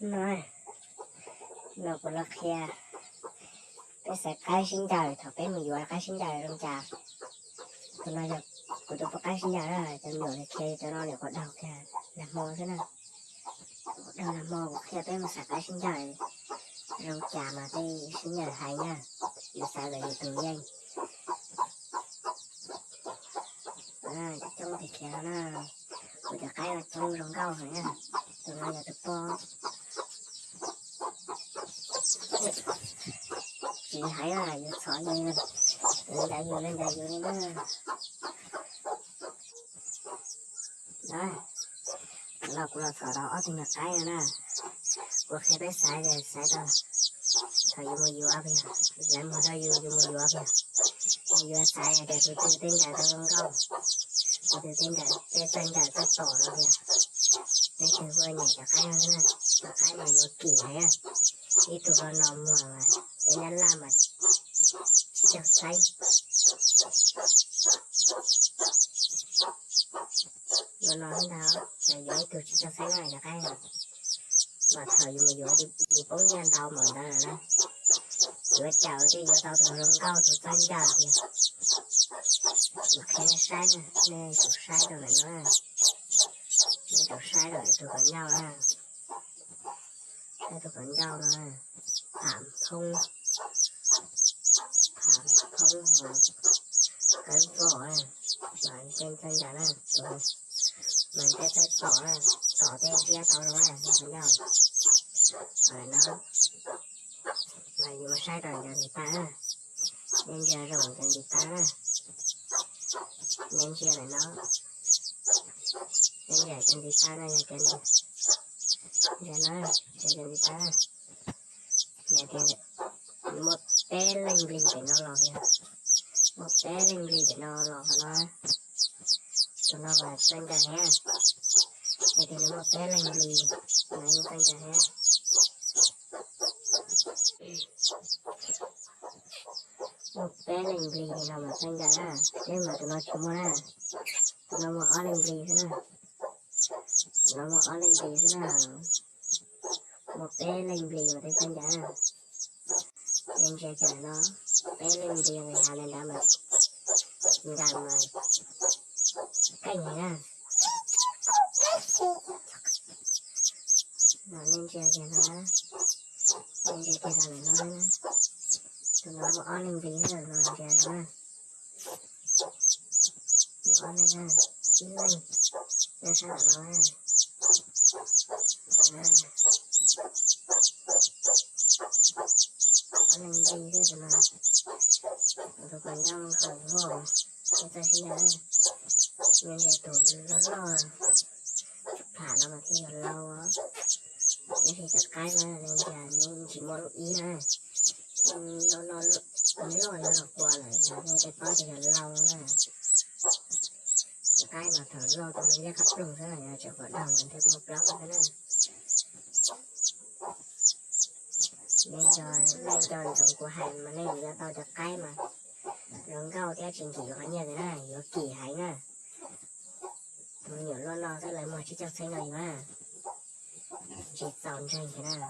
No, no kuv los qhia peb xaiv qaib sib ncaws thaum peb mus yuav qaib sib ncaws zoo cas. Tus no yog kuv tus poj qaib sib ncaws na, cov me nyuam qhia cov no niam quas daug kiag nag hmo xwb na. Quas daug nag hmo kuv qhia peb mus xaiv qaib sib ncaws zoo cas mas tej sib ncaws hais na, yus xaiv lawm yus tus yeej. Coob tiag khiav no na, kuv cov qaib no coob zoo nkauj heev na. Tus no yog tus poj, tsis hais yuav txhom yus, yuav ncaws yus yuav ncaws yus li na. Los kuv los txhom tau ob tug nyuag qaib no na. Kuv qhia peb xaiv tias xaiv tau thaum yus mus yuav, lawv muag rau yus, yus mus yuav tias, yus yuav xaiv tias tus twg tej ncaws tau zoo nkauj, tus twg tej ncaws tej txawj ncaws txawj tom no tias. Leej twg ua nyiam cov qaib no na, cov qaib no yuav kim heev. Ib tug los no muag mas peb nyab laj mas tsis tau xaiv. Yuav no ntag, yuav ib tug tsis tau xaiv na cov qaib no. Mas thaum yus mus yuav yus poob nyiaj ntau npaum ntawd lawm na, yuav cawm thiaj yuav tau tus zoo nkauj tus txawj ncaws tiag. Kuv qhia nej saib na, nej tsum saib rau ntawm no, nej tsum saib rau tus qhov ncauj na. Saib tus qhov ncauj no, pham phoob, pham phoob ho kawg voj, mas tej txawj ncaws na, tus mas tej txawj tom na, tom tej ntsiab tau zoo na, qhov ncauj. Qhov no mas yus mus saib rau cov ntiv tab na, nej ntsia zoo cov ntiv tab na, nej ntsia lawm no, nej ntsia cov ntiv tab na, yog cov ntiv, ntsia no, ntsia cov ntiv tab na. Yog tias muaj peb leeg nplig pem no los tiag, muaj peb leeg nplig pem no los qhov no, tus no mas txawj ncaws thiab. Yog tias nws muaj peb leeg nplig, nws yeej txawj ncaws thiab. Muaj peb leeg nplig li no mas txawj ncaws na, thiab mas tus no tsis muaj na, tus no muaj ob leeg nplig xwb na, tus no muaj ob leeg nplig xwb na, muaj peb leeg nplig mas thiaj txawj ncaws. Nej ntsia kiag no, peb leeg nplig nqis hav li ntawd mas ncaws mas keej heev na. No nej ntsia kiag no, nej ntsia kiag no lawm no, tus no muaj ob leeg nplig no ntsia no na. Muaj ob leeg, ib leeg, nej saib ntawm no na. Ob leeg nplig thiab tus no, tus qhov ncauj nkaus voj, nej txawj sib ncaws na. Nej ntsia tus loj loj, pham no mas thiaj yog lau. Tab sis cov qaib no nej ntsia nws tsis muaj lub ib na, loj loj, loj loj los qua lawm, nej thiaj paub tias yog lau na. Cov qaib mas thaum loj tus nws liab qab ploog xwb, yog tseem quav daug mas thiaj muaj plaub xwb na. Nej nco, nej nco ntsoov kuv hais mas nej yuav tau cov qaib mas zoo nkauj thiab tsis nkim qhov nyiaj ntawd na, yuav kim heev na. Tus me nyuam loj no xwb lawv muag tsib caug txheeb rau yus na, tsis txaus ntseeg kiag na.